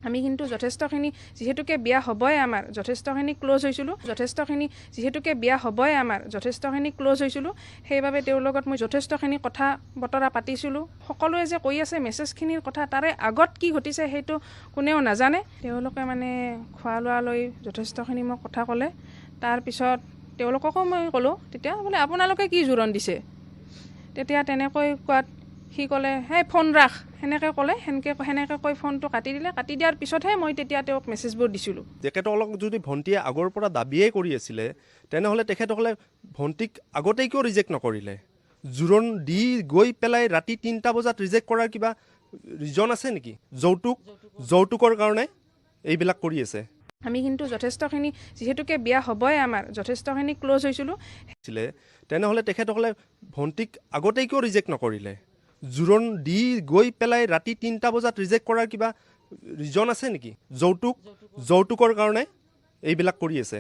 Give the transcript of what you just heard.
আমি কিন্তু যথেষ্টখিনি, যিহেতুকে বিয়া হ'বই আমাৰ, যথেষ্টখিনি ক্ল'জ হৈছিলোঁ। যথেষ্টখিনি, যিহেতুকে বিয়া হ'বই আমাৰ, যথেষ্টখিনি ক্ল'জ হৈছিলোঁ, সেইবাবে তেওঁৰ লগত মই যথেষ্টখিনি কথা বতৰা পাতিছিলোঁ। সকলোৱে যে কৈ আছে মেছেজখিনিৰ কথা, তাৰে আগত কি ঘটিছে সেইটো কোনেও নাজানে। তেওঁলোকে মানে খোৱা লোৱা লৈ যথেষ্টখিনি মোক কথা ক'লে। তাৰপিছত তেওঁলোককো মই ক'লোঁ তেতিয়া বোলে আপোনালোকে কি জোৰোণ দিছে। তেতিয়া তেনেকৈ কোৱাত সি ক'লে, হেই ফোন ৰাখ, সেনেকৈ ক'লে। সেনেকৈ কৈ ফোনটো কাটি দিলে। কাটি দিয়াৰ পিছতহে মই তেতিয়া তেওঁক মেছেজবোৰ দিছিলোঁ। তেখেতসকলক যদি ভণ্টিয়ে আগৰ পৰা দাবীয়ে কৰি আছিলে, তেনেহ'লে তেখেতসকলে ভণ্টিক আগতেই কিয় ৰিজেক্ট নকৰিলে? জোৰোণ দি গৈ পেলাই ৰাতি 3টা বজাত ৰিজেক্ট কৰাৰ কিবা ৰিজন আছে নেকি? যৌতুকৰ কাৰণে এইবিলাক কৰি আছে। আমি কিন্তু যথেষ্টখিনি, যিহেতুকে বিয়া হ'বই আমাৰ, যথেষ্টখিনি ক্ল'জ হৈছিলোঁ। তেনেহ'লে তেখেতসকলে ভণ্টিক আগতেই কিয় ৰিজেক্ট নকৰিলে? জোৰোণ দি গৈ পেলাই ৰাতি 3টা বজাত ৰিজেক্ট কৰাৰ কিবা ৰিজন আছে নেকি? যৌতুকৰ কাৰণে এইবিলাক কৰি আছে।